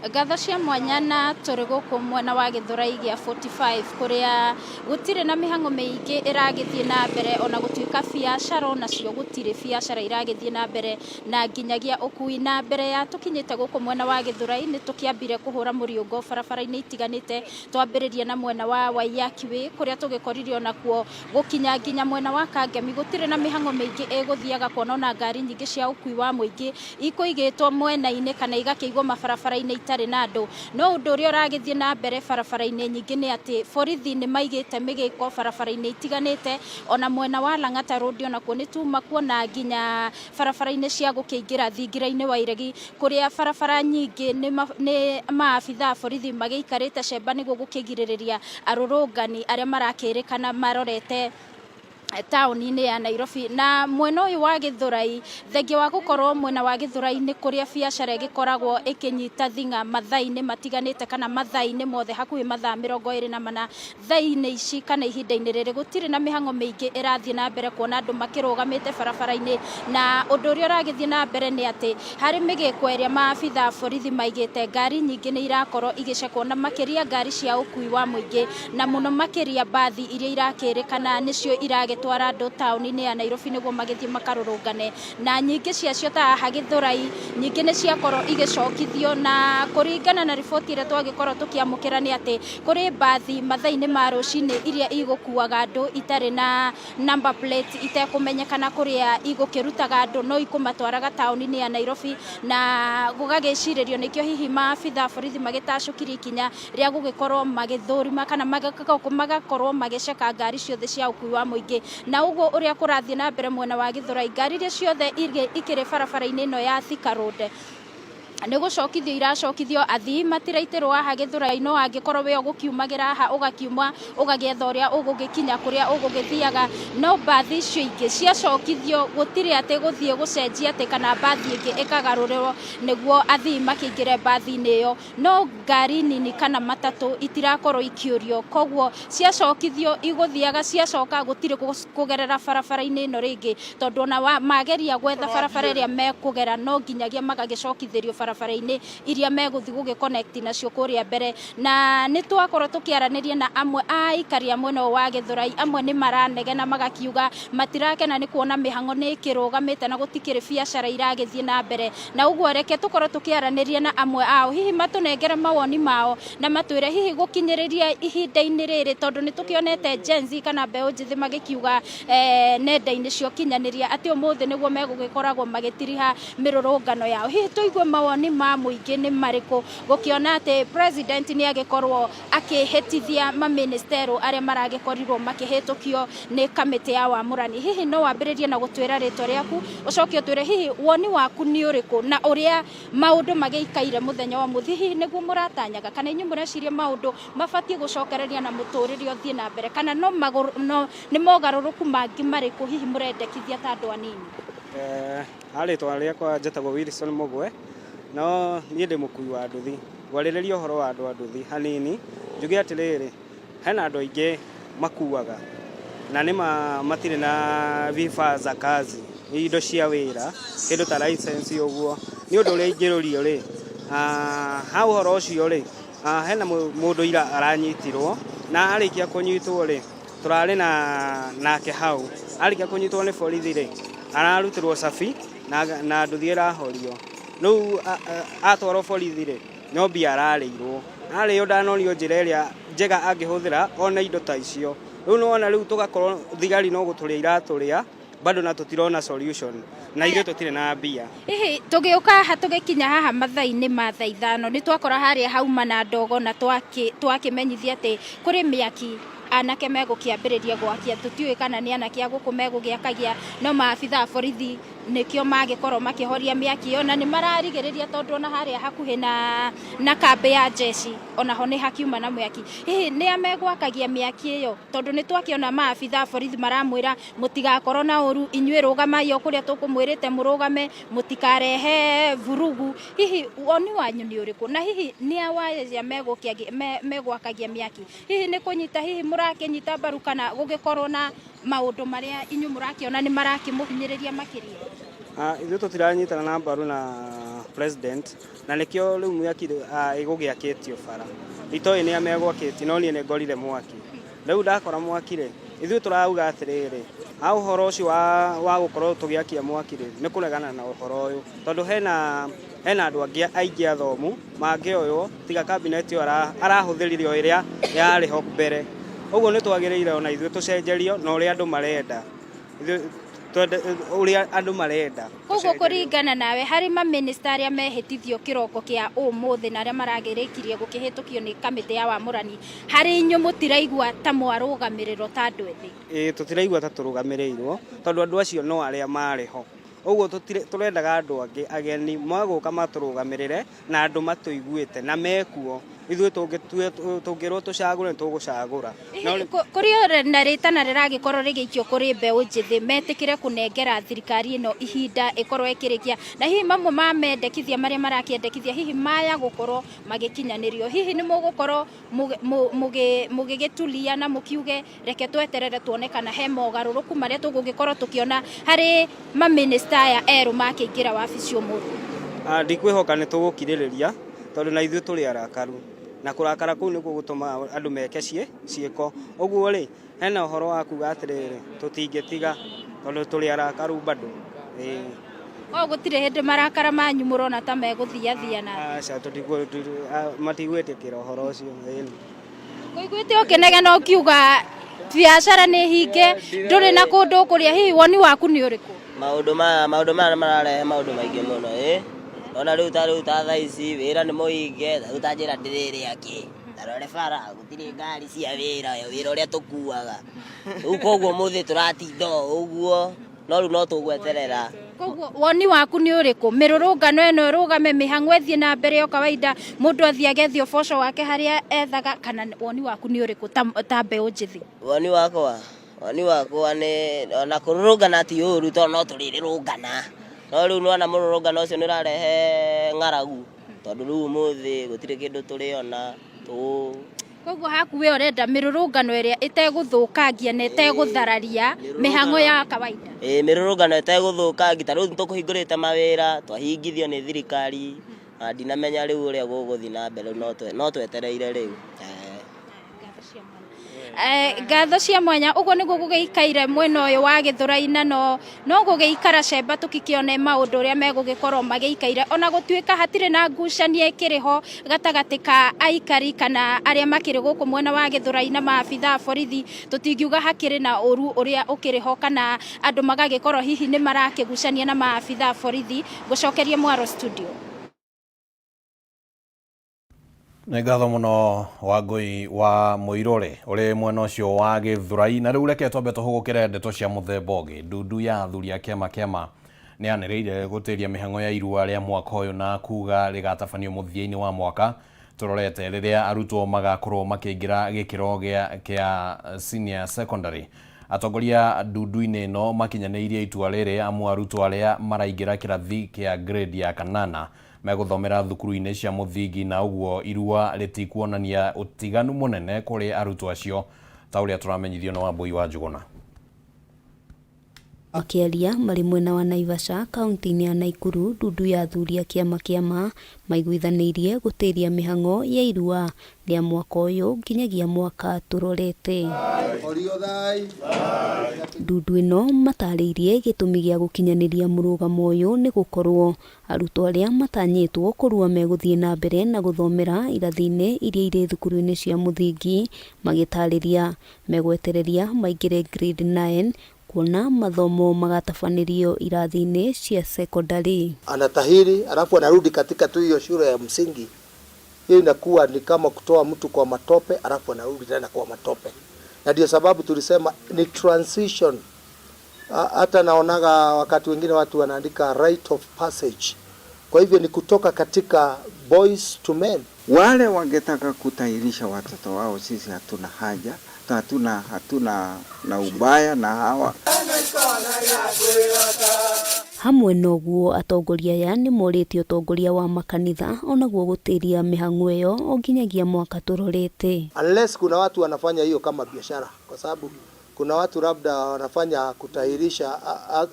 Ngatho cia mwanya na tũrĩ gũkũ mwena wa Gĩthũrai gĩa 45 kũrĩa gũtirĩ na mĩhang'o mĩingĩ ĩragĩthiĩ na mbere ona gũtuĩka biacara onacio gũtirĩ biacara iragĩthiĩ na mbere na nginyagia ũkui. Na mbere ya tũkinyĩte gũkũ mwena wa Gĩthũrai nĩ tũkĩambire kũhũra mũriũngo barabara-inĩ itiganĩte, twambĩrĩria na mwena wa Waiyaki Way kũrĩa tũgĩkorire onakuo gũkinya nginya mwena wa Kangemi gũtirĩ na mĩhang'o mĩingĩ ĩgũthiaga kuona ona ngari nyingĩ cia ũkui wa mũingĩ ikũigĩtwo mwena-inĩ kana igakĩigwo mabarabara-inĩ itarĩ na andũ. No ũndũ ũrĩa ũragĩthiĩ na mbere barabara-inĩ nyingĩ nĩ atĩ borithi nĩ maigĩte mĩgĩko barabara-inĩ itiganĩte, ona mwena wa Lang'ata Road onakuo nĩ tuma kuona nginya barabara-inĩ cia gũkĩingĩra thingira-inĩ wa Iregi kũrĩa barabara nyingĩ nĩ maabitha a borithi magĩikarĩte cemba nĩguo gũkĩgirĩrĩria arũrũngani arĩa marakĩrĩkana marorete taũni-inĩ ya Nairobi. Na mwena ũyũ wa Gĩthũrai, thengia wa gũkorwo mwena wa Gĩthũrai nĩ kũrĩa biacara ĩgĩkoragwo ĩkĩnyita thing'a mathaa-inĩ matiganĩte kana mathaa-inĩ mothe hakuhĩ mathaa 24, thaa-inĩ ici kana ihinda-inĩ rĩrĩ gũtirĩ na mĩhang'o mĩingĩ ĩrathiĩ na mbere kuona andũ makĩrũgamĩte barabara-inĩ. Na ũndũ ũrĩa ũragĩthiĩ na mbere nĩ atĩ harĩ mĩgĩko ĩrĩa maabitha a borithi maigĩte, ngari nyingĩ nĩ irakorwo igĩcekwo na makĩria ngari cia ũkui wa mũingĩ na mũno makĩria mbathi iria irakĩrĩkana nĩcio iragĩtwara andũ taũni-inĩ ya Nairobi nĩguo magĩthiĩ makarũrũngane. Na nyingĩ ciacio ta haha Gĩthũrai nyingĩ nĩ ciakorwo igĩcokithio, na kũringana na riboti ĩrĩa twagĩkorwo tũkĩamũkĩra nĩ atĩ kũrĩ mbathi mathaa-inĩ ma rũcinĩ iria igũkuaga andũ itarĩ na number plate itekũmenyekana kũrĩa igũkĩrutaga andũ no ikũmatwaraga taũni-inĩ ya Nairobi, na gũgagĩcirĩrio nĩkĩo hihi maabitha a borithi magĩtacũkirie ikinya rĩa gũgĩkorwo magĩthũrima kana magakorwo magĩceka ngari ciothe cia ũkui wa mũingĩ. Na ũguo ũrĩa kũrathiĩ na mbere mwena wa Gĩthũrai, ngari iria ciothe ikĩrĩ barabara-inĩ ĩno ya Thika Road nĩ gũcokithio iracokithio, athii matiraitĩrwo haha Gĩthũrai, no angĩkorwo we ũgũkiumagĩra haha ũgakiuma ũgagĩetha ũrĩa ũgũgĩkinya kũrĩa ũgũgĩthiaga. No mbathi icio ingĩ ciacokithio gũtirĩ atĩ gũthiĩ gũcenjia atĩ kana mbathi ĩngĩ ĩkagarũrĩrwo nĩguo athii makĩingĩre mbathi-inĩ ĩyo, no ngari nini kana matatũ itirakorwo ikĩũrio, koguo ciacokithio igũthiaga ciacoka gũtirĩ kũgerera barabara-inĩ ĩno rĩngĩ, tondũ ona mageria gwetha barabara ĩrĩa mekũgera no nginyagia magagĩcokithĩrio barabara-inĩ iria megũthiĩ gũgĩconnect nacio kũrĩa mbere. Na nĩ twakorwo tũkĩaranĩria na amwe a aikari a mwena ũyũ wa Gĩthũrai, amwe nĩ maranegena magakiuga matirakena nĩ kuona mĩhang'o nĩ ĩkĩrũgamĩte na gũtikĩrĩ biacara iragĩthiĩ na mbere. Na ũguo reke tũkorwo tũkĩaranĩria na amwe ao, hihi matũnengere mawoni mao na matwĩre hihi gũkinyĩrĩria ihinda-inĩ rĩrĩ, tondũ nĩ tũkĩonete Gen Z kana mbeũ njĩthĩ magĩkiuga nenda-inĩ cia ũkinyanĩria atĩ ũmũthĩ nĩguo megũgĩkoragwo magĩtiriha mĩrũrũngano yao. Hihi tũigue mawoni ma mũingĩ nĩ marĩkũ gũkĩona atĩ president nĩ agĩkorwo akĩhĩtithia maministero arĩa maragĩkorirwo makĩhĩtũkio nĩ kamĩtĩ ya wamũrani. Hihi no wambĩrĩrie na gũtwĩra rĩtwa rĩaku, ũcoke ũtwĩre hihi woni waku nĩ ũrĩkũ na ũrĩa maũndũ magĩikaire mũthenya wa ũmũthĩ, hihi nĩguo mũratanyaga kana inyuĩ mũreciria maũndũ mabatiĩ gũcokereria na mũtũrĩre ũthiĩ na mbere, kana no nĩ mogarũrũku mangĩ marĩkũ hihi mũrendekithia ta andũ anini? Ha rĩtwa rĩakwa njĩtagwo Wilson Mũgwe, no niĩ ndĩ mũkui wa nduthi. Ngwarĩrĩria ũhoro wa andũ a nduthi hanini, njuge atĩrĩrĩ, hena andũ aingĩ makuaga na nĩ matirĩ na vifaa za kazi, indo cia wĩra, kĩndũ ta license ũguo. Nĩ ũndũ ũrĩa ingĩũrio rĩ, ha ũhoro ũcio rĩ, hena mũndũ ira aranyitirwo, na arĩkia kũnyitwo rĩ, tũrarĩ na nake hau. Arĩkia kũnyitwo nĩ borithi rĩ, ararutirwo cabi na nduthi ĩrahorio. Rĩu atwarwo borithi rĩ, no mbia ararĩirwo. Arĩo ndanonio njĩra ĩrĩa njega angĩhũthĩra one indo ta icio. Rĩu nĩwona rĩu tũgakorwo thigari no gũtũrĩa iratũrĩa bado na tũtirona solution na ithuĩ tũtirĩ na mbia. Hihi tũgĩũka haha tũgĩkinya haha mathaa-inĩ ma thaa 5 nĩ twakora harĩa hauma na ndogo na twakĩmenyithia atĩ kũrĩ mĩaki anake megũkĩambĩrĩria gwakia, tũtiũĩ kana nĩ anake a gũkũ megũgĩakagia, no maabitha a borithi nĩkĩo magĩkorwo makĩhoria mĩaki ĩyo, na nĩ mararigĩrĩria tondũ ona harĩa hakuhĩ na kambĩ ya jeshi onaho nĩ hakiuma na mwaki. Hihi nĩ a megwakagia mĩaki ĩyo, tondũ nĩ twakĩona maabitha a borithi maramwĩra mũtigakorwo na ũru, inyuĩ rũgamai o kũrĩa tũkũmwĩrĩte mũrũgame, mũtikarehe vurugu. Hihi woni wanyu nĩ ũrĩkũ, na hihi nĩ a waria megwakagia mĩaki? Hihi nĩ kũnyita hihi mũrakĩnyita mbaru kana gũgĩkorwo na maũndũ marĩa inyuĩ mũrakĩona nĩ marakĩmũhinyĩrĩria makĩria? Ithuĩ tũtiranyitana na mbaru na President na nĩkĩo rĩu mĩaki ĩgũgĩakĩtio bara. Itoĩ nĩa megwakĩtie no niĩ nĩngorire mwaki. Rĩu ndakora mwaki rĩ, ithuĩ tũrauga atĩrĩrĩ, ha ũhoro ũcio wa gũkorwo tũgĩakia mwaki rĩ, nĩ kũregana na ũhoro ũyũ. Tondũ hena hena andũ angĩ aingĩ athomu mangĩoywo tiga cabinet ĩyo arahũthĩrire o ĩrĩa yarĩ ho mbere. Ũguo nĩ twagĩrĩire ona ithuĩ tũcenjerio na ũrĩa andũ marenda. Ũrĩa andũ marenda. Koguo kũringana nawe harĩ mamĩnĩsta arĩa mehĩtithio kĩroko kĩa ũmũthĩ na arĩa maragĩrĩkirie gũkĩhĩtũkio nĩ kamĩtĩ ya wamũrani, harĩ inyuĩ mũtiraigua ta mwarũgamĩrĩrwo ta andũ ethĩ? Ĩĩ tũtiraigua ta tũrũgamĩrĩirwo tondũ andũ acio no arĩa marĩ ho. Ũguo tũrendaga andũ angĩ ageni magũka matũrũgamĩrĩre na andũ matũiguĩte na mekuo. Ithuĩ tũngĩrwo tũcagũre nĩ tũgũcagũra. Kũrĩ na rĩtana rĩragĩkorwo rĩgĩikio kũrĩ mbeũ njĩthĩ metĩkĩre kũnengera thirikari ĩno ihinda ĩkorwo ĩkĩrĩkia, na hihi mamwe ma mendekithia marĩa marakĩendekithia hihi maya gũkorwo magĩkinyanĩrio, hihi nĩ mũgũkorwo mũgĩgĩtulia na mũkiuge reke tweterere tuone kana he mogarũrũku marĩa tũgũgĩkorwo tũkĩona harĩ mamĩnĩsta aya erũ makĩingĩra wabici ũmũthĩ? Ndikwĩhoka nĩ tũgũkirĩrĩria tondũ na ithuĩ tũrĩ arakaru na kũrakara kũu nĩkuo gũtũmaga andũ meke ciĩko. Ũguo rĩ, hena ũhoro wa kuga atĩrĩrĩ, tũtingĩtiga tondũ tũrĩ arakaru bado. O gũtirĩ hĩndĩ marakara manyu mũrona ta megũthiathia na Aca, matigwĩtĩkĩra ũhoro ũcio. Kũiguĩte ũkĩnegena ũkiuga biacara nĩ hinge, ndũrĩ na kũndũ ũkũrĩa, hihi woni waku nĩ ũrĩkũ? Maũndũ maya mararehe maũndũ maingĩ mũno ĩ. Ona rĩu ta rĩu ta thaa ici wĩra nĩ mũhinge, ta rĩu ta njĩra ndĩrĩrĩa kĩ, ta rore bara gũtirĩ ngari cia wĩra, wĩra ũrĩa tũkuaga. Rĩu koguo ũmũthĩ tũratinda o ũguo, no rĩu no tũgweterera. Koguo woni waku nĩ ũrĩkũ? Mĩrũrũngano ĩno ĩrũgame, mĩhang'o ĩthiĩ na mbere o kawaida, mũndũ athiĩ agethe ũboco wake harĩa ethaga, kana woni waku nĩ ũrĩkũ ta mbeũ njĩthĩ? Woni wakwa nĩ ona kũrũrũngana ti ũru tondũ no tũrĩrũrũngana. No rĩu nĩwona mũrũrũngano ũcio nĩ ũrarehe ng'aragu tondũ rĩu ũmũthĩ gũtirĩ kĩndũ tũrĩona. Koguo haku we ũrenda mĩrũrũngano ĩrĩa ĩtegũthũkangia na ĩtegũthararia mĩhang'o ya kawaida. Ĩĩ, mĩrũrũngano ĩtegũthũkangia, ta rĩu nĩtũkũhingũrĩte mawĩra, twahingithio nĩ thirikari, na ndinamenya rĩu ũrĩa gũgũthiĩ na mbere, no twetereire rĩu. Ngatho cia mwanya. Ũguo nĩguo gũgĩikaire mwena ũyũ wa Gĩthũrai, na no gũgĩikara cemba tũkĩkĩone maũndũ ũrĩa megũgĩkorwo magĩikaire, ona gũtuĩka hatirĩ na ngucanio ĩkĩrĩ ho gatagatĩ ka aikari kana arĩa makĩrĩ gũkũ mwena wa Gĩthũrai na maabitha a borithi. Tũtingiuga hakĩrĩ na ũru ũrĩa ũkĩrĩ ho kana andũ magagĩkorwo hihi nĩ marakĩgucania na maabitha a borithi. Ngũcokerie mwaro studio. Nĩ ngatho mũno Wangũi wa Mũirũrĩ ũrĩ mwena ũcio wa Gĩthũrai. Na rĩu reke twambe tũhũgũkĩre ndeto cia mũthemba ũngĩ. Ndundu ya athuri a kĩama kĩama nĩ yanĩrĩire gũtĩria mĩhang'o ya irua rĩa mwaka ũyũ na kuga rĩgatabanio mũthia-inĩ wa mwaka tũrorete rĩrĩa arutwo magakorwo makĩingĩra gĩkĩro kĩa senior secondary. Atongoria ndundu-inĩ ĩno makinyanĩirie itua rĩrĩ amu arutwo arĩa maraingĩra kĩrathi kĩa grade ya kanana megũthomera thukuru-inĩ cia mũthingi, na ũguo irua rĩtikuonania ũtiganu mũnene kũrĩ arutwo acio ta ũrĩa tũramenyithio nĩ Wambui wa Njũgũna. Makĩaria marĩ mwena wa Naivasha kaunti-inĩ ya Naikuru, ndundu ya athuri a kĩama kĩama maiguithanĩirie gũtĩria mĩhang'o ya irua rĩa mwaka ũyũ nginyagia mwaka tũrorete. Ndundu ĩno matarĩirie gĩtũmi gĩa gũkinyanĩria mũrũgamo ũyũ nĩ gũkorwo arutwo arĩa matanyĩtwo kũrua megũthiĩ na mbere na gũthomera irathi-inĩ iria irĩ thukuru-inĩ cia mũthingi, magĩtarĩria megwetereria maingĩre grade 9 kuona mathomo magatabanĩrio irathi-inĩ cia secondary. Anatahiri alafu anarudi katika tu hiyo shule ya msingi. Hiyo inakuwa ni kama kutoa mtu kwa matope alafu anarudi tena kwa matope. Na ndio sababu tulisema ni transition. Hata naonaga wakati wengine watu wanaandika rite of passage. Kwa hivyo ni kutoka katika boys to men. Wale wangetaka kutahirisha watoto wao, sisi hatuna haja, hatuna na ubaya na hawa. Hamwe noguo atongoria aya nĩ morĩtie ũtongoria wa makanitha onaguo gũtĩria mĩhang'o ĩyo o nginyagia mwaka tũrorete. Unless kuna watu wanafanya hiyo kama biashara, kwa sababu kuna watu labda wanafanya kutahirisha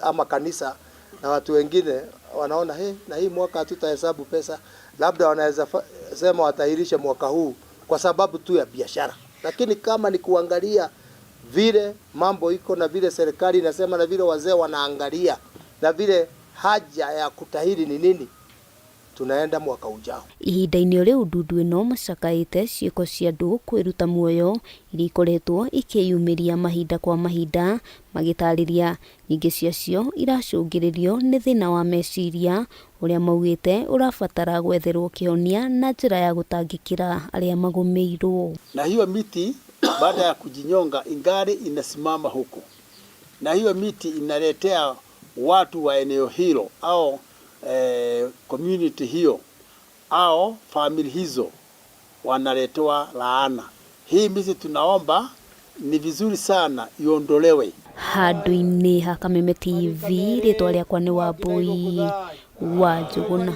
ama kanisa Na watu wengine wanaona hey, na hii mwaka hatutahesabu pesa, labda wanaweza sema watahirisha mwaka huu kwa sababu tu ya biashara. Lakini kama ni kuangalia vile mambo iko na vile serikali inasema na vile wazee wanaangalia na vile haja ya kutahiri ni nini, tunaenda mwaka ujao. Ihinda-inĩ rĩu ndundu ĩno macakaĩte ciĩko cia andũ kwĩruta muoyo iria ikoretwo ikĩyumĩria mahinda kwa mahinda magĩtarĩria nyingĩ ciacio iracũngĩrĩrio nĩ thĩna wa meciria ũrĩa maugĩte ũrabatara gwetherwo kĩhonia na njĩra ya gũtangĩkĩra arĩa magũmĩirwo. Na hiyo miti baada ya kujinyonga ingali inasimama huku, na hiyo miti inaletea watu wa eneo hilo au community hiyo au family hizo wanaletewa laana. Hii miti tunaomba ni vizuri sana iondolewe. Handũ-inĩ ha Kameme TV rĩtwa rĩakwa nĩ Wambui wa Njũgũna.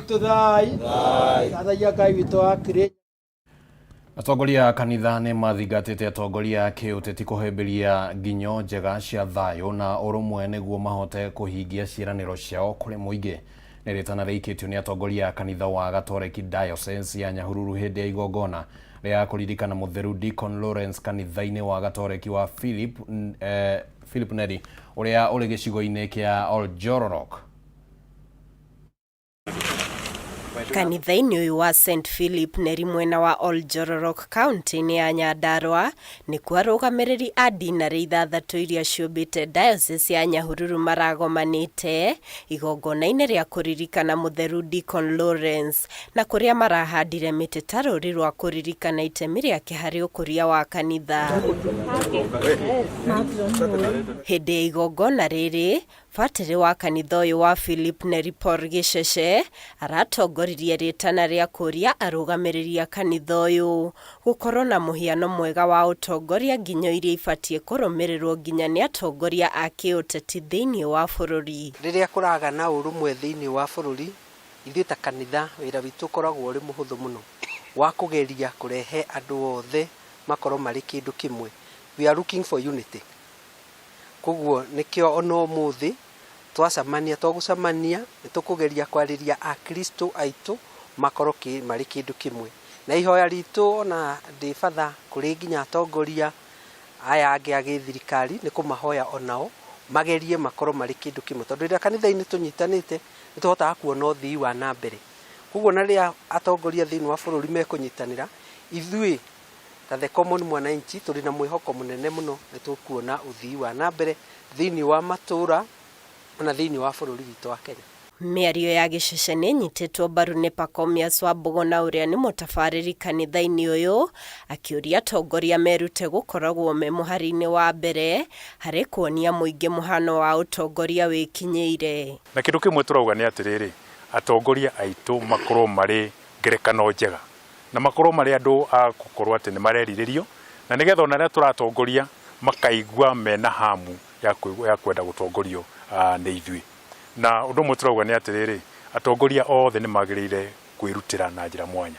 Atongoria a kanitha nĩ mathingatĩte atongoria a kĩũteti kũhĩmbĩria nginyo njega cia thayũ na ũrũmwe nĩguo mahote kũhingia ciĩranĩro ciao kũrĩ mũingĩ. Nĩ rĩtana rĩikĩtio nĩ atongoria a kanitha wa Gatoreki Diocese ya Nyahururu hĩndĩ ya igongona rĩa kũririkana mũtheru Deacon Lawrence kanitha-inĩ wa Gatoreki wa Philip Neri ũrĩa ũrĩ gĩcigo-inĩ kĩa Oljororok. Kanitha-inĩ ũyũ wa St Philip Neri mwena wa Oljororok kaunti-inĩ ya Nyandarua nĩkuo arũgamĩrĩri a dinarĩ ithathatũ iria ciũmbĩte diocese ya Nyahururu maragomanĩte igongona-inĩ rĩa kũririkana mũtheru Deacon Lawrence na kũrĩa marahandire mĩtĩ ta rũri rwa kũririkana itemi rĩake harĩ ũkũria wa kanitha. Hĩndĩ ya igongona rĩrĩ, batĩrĩ wa kanitha ũyũ wa Philip Neri Paul Gĩcece aratongoririe rĩtana rĩa kũria arũgamĩrĩri a kanitha ũyũ gũkorwo na mũhiano mwega wa ũtongoria nginyo iria ibatiĩ kũrũmĩrĩrwo nginya nĩ atongoria a kĩũteti thĩinĩ wa bũrũri. Rĩrĩa kũraga na ũrũmwe thĩinĩ wa bũrũri, ithuĩ ta kanitha wĩra witũ ũkoragwo ũrĩ mũhũthũ mũno wa kũgeria kũrehe andũ othe makorwo marĩ kĩndũ kĩmwe. We are looking for unity. Koguo nĩkĩo ona ũmũthĩ twacemania tũgũcemania nĩ tũkũgeria kwarĩria akristo aitũ makorwo marĩ kĩndũ kĩmwe. Na ihoya ritũ ona ndĩ batha kũrĩ nginya atongoria aya angĩ a gĩthirikari nĩ kũmahoya onao magerie makorwo marĩ kĩndũ kĩmwe, tondũ rĩrĩa kanitha-inĩ tũnyitanĩte nĩ tũhotaga kuona ũthii wa na mbere. Koguo na rĩrĩa atongoria thĩinĩ wa bũrũri mekũnyitanĩra, ithuĩ ta the common mwananchi tũrĩ na mwĩhoko mũnene mũno nĩ tũkuona ũthii wa na mbere thĩinĩ wa matũra ona thĩinĩ wa bũrũri witũ wa Kenya. Mĩario ya Gĩcece nĩ ĩnyitĩtwo mbaru nĩ Pacomius Wambũgũna ũrĩa nĩ mũtabarĩri kanitha-inĩ ũyũ, akĩũria atongoria merute gũkoragwo me mũhari-inĩ wa mbere harĩ kuonia mũingĩ mũhano wa ũtongoria wĩkinyĩire. Na kĩndũ kĩmwe tũrauga nĩ atĩrĩrĩ, atongoria aitũ makorwo marĩ ngerekano njega na makorwo marĩ andũ a gũkorwo atĩ nĩ marerirĩrio, na nĩgetha ona arĩa tũratongoria makaigua mena hamu ya kwenda gũtongorio nĩ ithuĩ. Na ũndũ ũmwe tũrauga nĩ atĩrĩrĩ, atongoria othe nĩ magĩrĩire kwĩrutĩra na njĩra mwanya,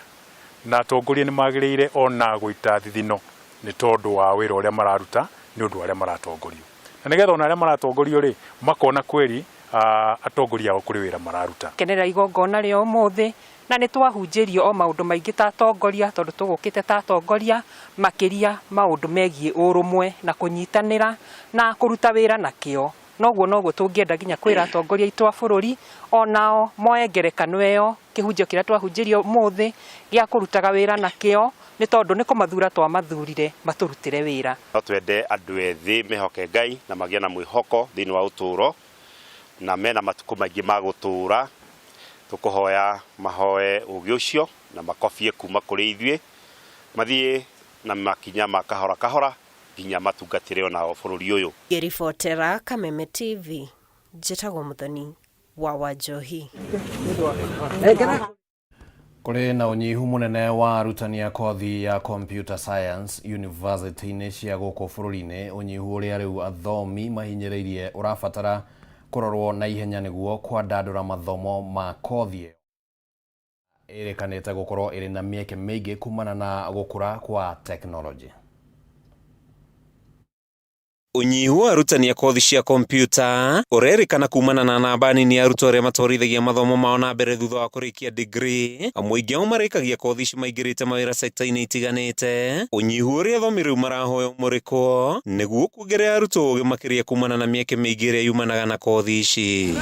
na atongoria nĩ magĩrĩire ona gũita thithino nĩ tondũ wa wĩra ũrĩa mararuta nĩ ũndũ wa arĩa maratongorio, na nĩgetha ona arĩa maratongorio rĩ makona kweri atongoria ao kũrĩ wĩra mararuta. Kenera igongona rĩa ũmũthĩ na nĩ twahunjĩrio o maũndũ maingĩ ta atongoria, tondũ tũgũkĩte ta atongoria makĩria maũndũ megiĩ ũrũmwe na kũnyitanĩra na kũruta wĩra na kĩo. Noguo noguo tũngĩenda nginya kwĩra atongoria aitũ a bũrũri onao moe ngerekano ĩyo, kĩhunjio kĩrĩa twahunjĩrio ũmũthĩ gĩa kũrutaga wĩra na kĩo, nĩ tondũ nĩ kũmathura twamathurire matũrutĩre wĩra. No twende andũ ethĩ mehoke Ngai na magĩe na mwĩhoko thĩinĩ wa ũtũũro, na mena matukũ maingĩ ma gũtũũra. Tũkũhoya mahoe ũũgĩ ũcio na makobie kuma kũrĩ ithuĩ, mathiĩ na makinya ma kahora kahora nginya matungatĩre onao bũrũri ũyũ. Ngĩribotera Kameme TV, njĩtagwo Mũthoni wa Wanjohi. Kũrĩ na ũnyihu mũnene wa arutani a kothi ya computer science university-inĩ cia gũkũ bũrũri-inĩ, ũnyihu ũrĩa rĩu athomi mahinyĩrĩirie ũrabatara kũrorwo na ihenya nĩguo kwandandũra mathomo ma kothi ĩyo ĩrĩkanĩte gũkorwo ĩrĩ na mĩeke mĩingĩ kumana na gũkũra kwa tekinoronjĩ. Unyihu wa arutani a kothi cia kompiuta urerikana kumana na namba nini ya arutwo aria matwarithagia mathomo mao na mbere thutha wa kurikia degree. Amwe aingĩ ao marĩkagia kothi ici maingĩrĩte mawĩra sekta-inĩ itiganĩte. Unyihu ũrĩa athomi rĩu marahoya ũmũrĩkwo nĩguo kuongerera arutwo ũgĩ makĩria kumana na mĩeke mĩingĩ ĩrĩa yumanaga na kothi ici.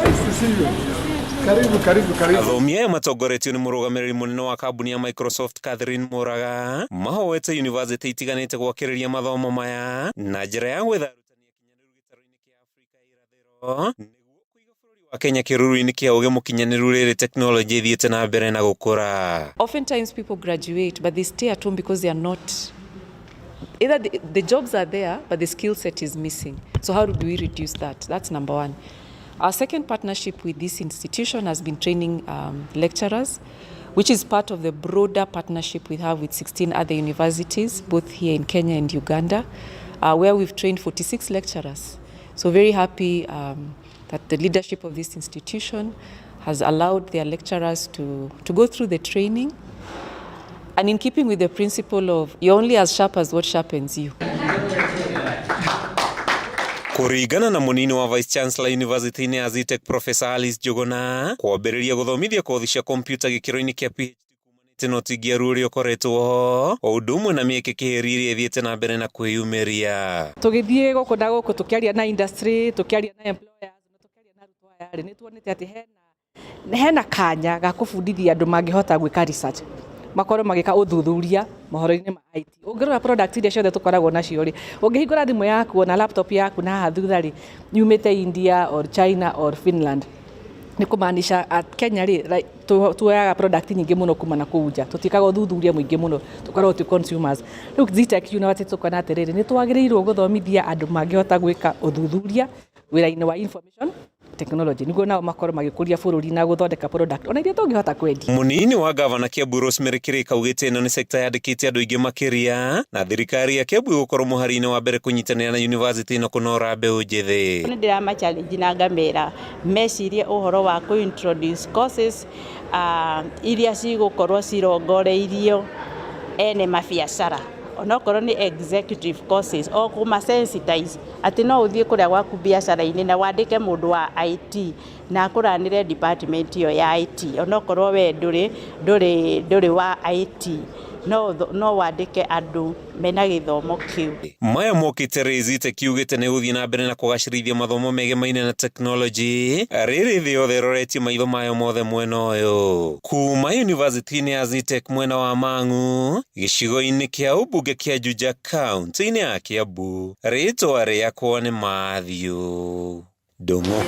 Karibu, karibu, karibu. Athomi aya matongoretio nĩ mũrũgamĩrĩri mũnene wa kambuni ya Microsoft Catherine Muraga mahoete yunivasĩtĩ itiganĩte gwakĩrĩria mathomo maya na njĩra ya gwetha arutani akinyanĩru gĩtarũ-inĩ kĩa Afrika ya irathĩro nĩguo kũiga bũrũri wa Kenya kĩruru-inĩ kĩa ũgĩ mũkinyanĩru rĩrĩ tekinoronjĩ ĩthiĩte na mbere na gũkũra. Oftentimes people graduate but they stay at home because they are not either the jobs are there but the skill set is missing. So how do we reduce that? That's number one. Our second partnership with this institution has been training lecturers, which is part of the broader partnership we have with 16 other universities, both here in Kenya and Uganda, where we've trained 46 lecturers. So very happy that the leadership of this institution has allowed their lecturers to go through the training. And in keeping with the principle of you're only as sharp as what sharpens you. Kũringana na mũnini wa Vice Chancellor University-inĩ ya Zetech Professor Alice Njuguna, kwambĩrĩria gũthomithia kothi cia kompiuta gĩkĩro-inĩ kĩa PhD kumanĩte na ũtingiaru ũrĩa ũkoretwo ho, o ũndũ ũmwe na mĩeke kĩhĩri ĩrĩa ĩthiĩte na mbere na kwĩyumĩria. Tũgĩthiĩ gũkũ na gũkũ tũkĩaria na industry, tũkĩaria na employers, na tũkĩaria na arutwo aya rĩ, nĩ tuonete atĩ hena kanya ga kũbundithia andũ mangĩhota gwĩka research, makorwo magĩka ũthuthuria mohoro-inĩ ma IT. Ũngĩrora product iria ciothe tũkoragwo nacio rĩ, ũngĩhingũra thimũ yaku ona laptop yaku na haha thutha rĩ, yumĩte India or China or Finland. Nĩ kũmaanisha at Kenya rĩ, tuoyaga product nyingĩ mũno kuma na kũu nja, tũtiĩkaga ũthuthuria mũingĩ mũno, tũkoragwo twĩ consumers. Rĩu Zetech University tũkona atĩrĩrĩ, nĩ twagĩrĩirwo gũthomithia andũ mangĩhota gwĩka ũthuthuria wĩra-inĩ wa information technology niguo nao makorwo magĩkũria bũrũri na gũthondeka product ona iria tũngĩhota kwendia. Mũnini wa gavana Kiambu Rosemary Kirika augĩte ĩno nĩ sekta yandĩkĩte andũ aingĩ makĩria na thirikari ya Kiambu ĩgũkorwo mũhari-inĩ wa mbere kũnyitanĩra na university ĩno kũnora mbeũ njĩthĩ. Nĩ ndĩrama challenge na ngamera mecirie ũhoro wa kũ introduce courses iria cigũkorwo cirongoreirio ene mabiacara, onokorwo nĩ executive courses o kũma sensitize atĩ no ũthiĩ kũrĩa gwaku biacara-inĩ na wandĩke mũndũ wa IT na akũranĩre department ĩyo ya IT, onokorwo we ndũrĩ wa IT no wandĩke andũ mena gĩthomo kĩu. Maya mokĩte rĩ Zetech yugĩte nĩ gũthiĩ na mbere na kũgacĩrithia mathomo megemaine na tekinoronjĩ rĩrĩ thĩ yothe ĩroretie maitho mayo mothe mwena ũyũ. Kuma yunivasĩtĩ-inĩ ya Zetech mwena wa Mang'u gĩcigo-inĩ kĩa ũmbunge kĩa Juja kaunti-inĩ ya Kiambu, rĩtwa rĩakwa nĩ Matthew Ndung'u.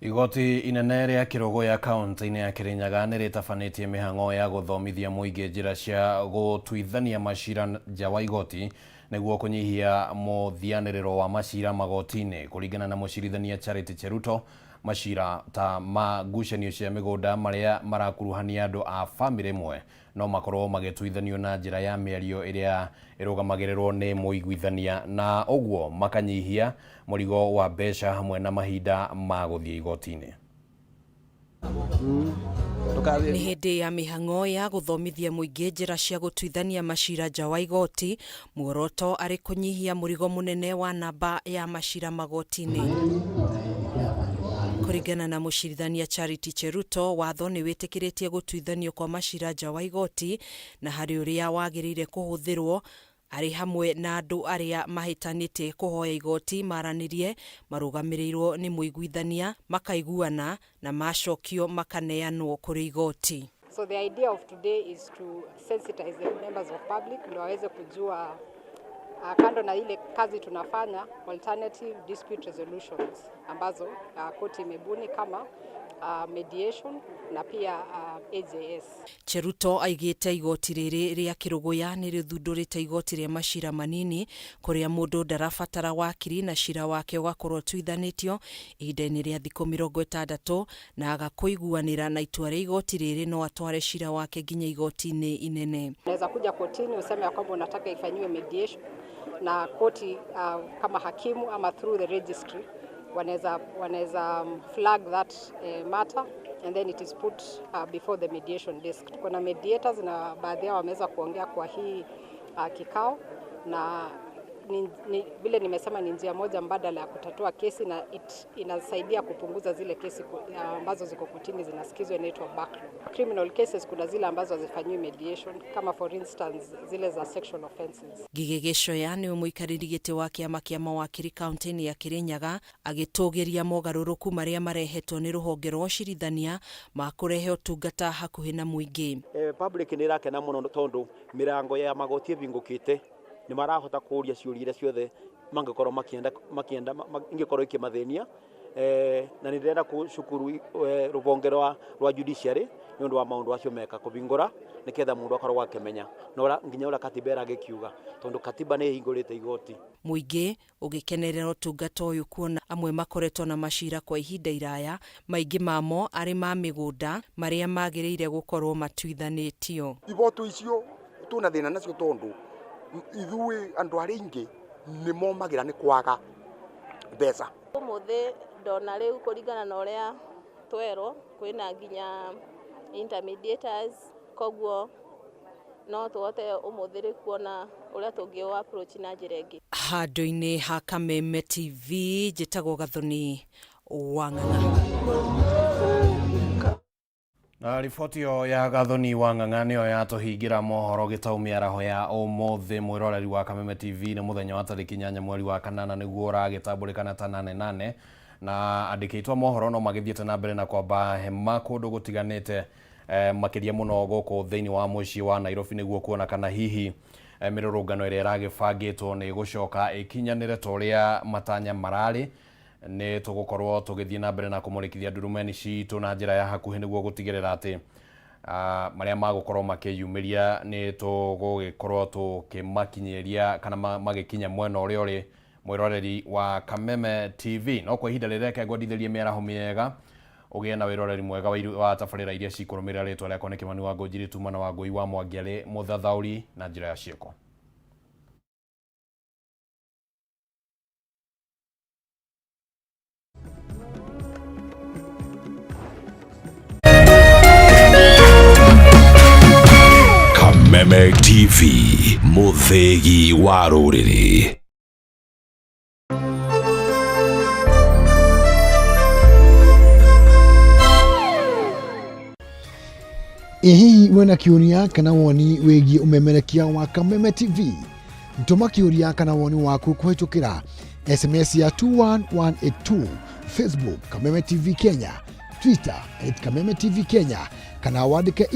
Igoti inene rĩa Kĩrũgũya kaunti-inĩ ya Kĩrĩnyaga nĩ rĩtabanĩtie mĩhang'o ya gũthomithia mũingĩ njĩra cia gũtuithania macira nja wa igoti nĩguo kũnyihia mũthianĩrĩro wa macira magoti-inĩ. Kũringana na mũcirithania Charity Cheruto, macira ta ma ngucanio cia mĩgũnda marĩa marakuruhania andũ a bamĩrĩ ĩmwe no makorwo magĩtuithanio na njĩra ya mĩario ĩrĩa ĩrũgamagĩrĩrwo nĩ mũiguithania na ũguo makanyihia mũrigo wa mbeca hamwe na mahinda ma gũthiĩ igoti-inĩ. Nĩ hĩndĩ ya mĩhang'o ya gũthomithia mũingĩ njĩra cia gũtuithania macira nja wa igoti, muoroto arĩ kũnyihia mũrigo mũnene wa namba ya macira magoti-inĩ. Kũringana na mũcirithania Charity Cheruto, watho nĩ wĩtĩkĩrĩtie gũtuithanio kwa macira nja wa igoti na harĩ ũrĩa wagĩrĩire kũhũthĩrwo arĩ hamwe na andũ arĩa mahĩtanĩte kũhoya igoti maranĩrie marũgamĩrĩirwo nĩ mũiguithania makaiguana na macokio makaneanwo kũrĩ igoti. So the idea of today is to sensitize the members of public ndio waweze kujua kando na ile kazi tunafanya alternative dispute resolutions ambazo koti imebuni kama mediation na pia AJS. Cheruto aigĩte igoti rĩrĩ rĩa Kĩrũgũya nĩ rĩthundũrĩte igoti rĩa macira manini kũrĩa mũndũ ndarabatara wakiri na cira wake ũgakorwo ũtuithanĩtio ihinda-inĩ rĩa thikũ 60 na agakũiguanĩra na itua rĩa igoti rĩrĩ no atware cira wake nginya igoti-inĩ inene. Unaweza kuja kotini useme ya kwamba unataka ifanyiwe mediation na koti kama hakimu ama through the registry wanaweza flag that matter and then it is put before the mediation desk. Kuna mediators na baadhi yao wameweza kuongea kwa hii kikao na ni, vile nimesema ni njia moja mbadala ya kutatua kesi na inasaidia kupunguza zile kesi ambazo ziko kotini zinasikizwa, inaitwa backlog. Criminal cases kuna zile ambazo hazifanyiwi mediation kama for instance zile za sexual offenses. Ngigĩ Gĩcoya nĩwe mũikarĩri gĩtĩ wa kĩama kĩa mawakiri kaunti-inĩ ya Kirinyaga agĩtũgĩria mogarũrũku marĩa marehetwo nĩ rũhonge rwa ũcirithania ma kũrehe ũtungata hakuhĩ na mũingĩ. Public nĩ ĩrakena mũno tondũ mĩrango ya magoti ĩhingũkĩte, nĩ marahota kũũria ciũria iria ciothe mangĩkorwo makĩenda ingĩkorwo ikĩmathĩnia, na nĩ ndĩrenda gũcukuru rũhonge rwa judiciary nĩ ũndũ wa maũndũ acio meka kũhingũra nĩgetha mũndũ akorwo akĩmenya na nginya ũrĩa katiba ĩragĩkiuga, tondũ katiba nĩ ĩhingũrĩte igoti. Mũingĩ ũgĩkenerera ũtungata ũyũ kuona amwe makoretwo na macira kwa ihinda iraya, maingĩ mamo arĩ ma mĩgũnda marĩa magĩrĩire gũkorwo matuithanĩtio. Igoto icio twĩna thĩna nacio tondũ ithuĩ andũ arĩa aingĩ nĩ momagĩra nĩ kwaga mbeca. Ũmũthĩ ndona rĩu kũringana na ũrĩa twerwo kwĩna nginya intermediators, koguo no tũhote ũmũthĩ rĩu kuona ũrĩa tũngĩ approach na njĩra ĩngĩ. Handũ-inĩ ha Kameme TV njĩtagwo Gathoni wa Ng'ang'a. Na riboti ĩyo ya Gathoni wa Ng'ang'a nĩyo yatũhingĩra mohoro gĩtaũ mĩaraho ya ũmũthĩ. Mwĩroreri wa Kameme TV, nĩ mũthenya wa tarĩki 8 mweri wa kanana nĩguo ũragĩtambũrĩkana ta nane nane, na andĩkĩtwo mohoro no magĩthiĩte na mbere na kwamba hema kũndũ gũtiganĩte, makĩria mũno gũkũ thĩinĩ wa mũciĩ wa Nairobi, nĩguo kuona kana hihi mĩrũrũngano ĩrĩa ĩragĩbangĩtwo nĩ ĩgũcoka ĩkinyanĩre ta ũrĩa matanya mararĩ. Nĩ tũgũkorwo tũgĩthiĩ na mbere na kũmũrĩkithia ndurumeni citũ na njĩra ya hakuhĩ nĩguo gũtigĩrĩra atĩ marĩa magũkorwo makĩyumĩria nĩ tũgũgĩkorwo tũkĩmakinyĩria kana magĩkinya mwena ũrĩa ũrĩ mwĩroreri wa Kameme TV. No kwa ihinda rĩrĩ reke ngwendithĩrie mĩaraho mĩega, ũgĩe na wĩroreri mwega wa tabarĩra iria cikũrũmĩrĩra. Rĩtwa rĩakwa nĩ Kĩmani wa Ngũnjiri Tuma na Wangũi wa Mwangi mũthathaũri na njĩra ya ciĩko. Kameme TV, mũthĩgi wa rũrĩrĩ. Ĩ hihi wĩna kĩũria kana woni wĩgiĩ ũmemerekia wa Kameme TV? Tũma kĩũria kana woni waku kũhĩtũkĩra SMS ya 21182, Facebook Kameme TV Kenya, Twitter @KamemeTVKenya, kana wandĩke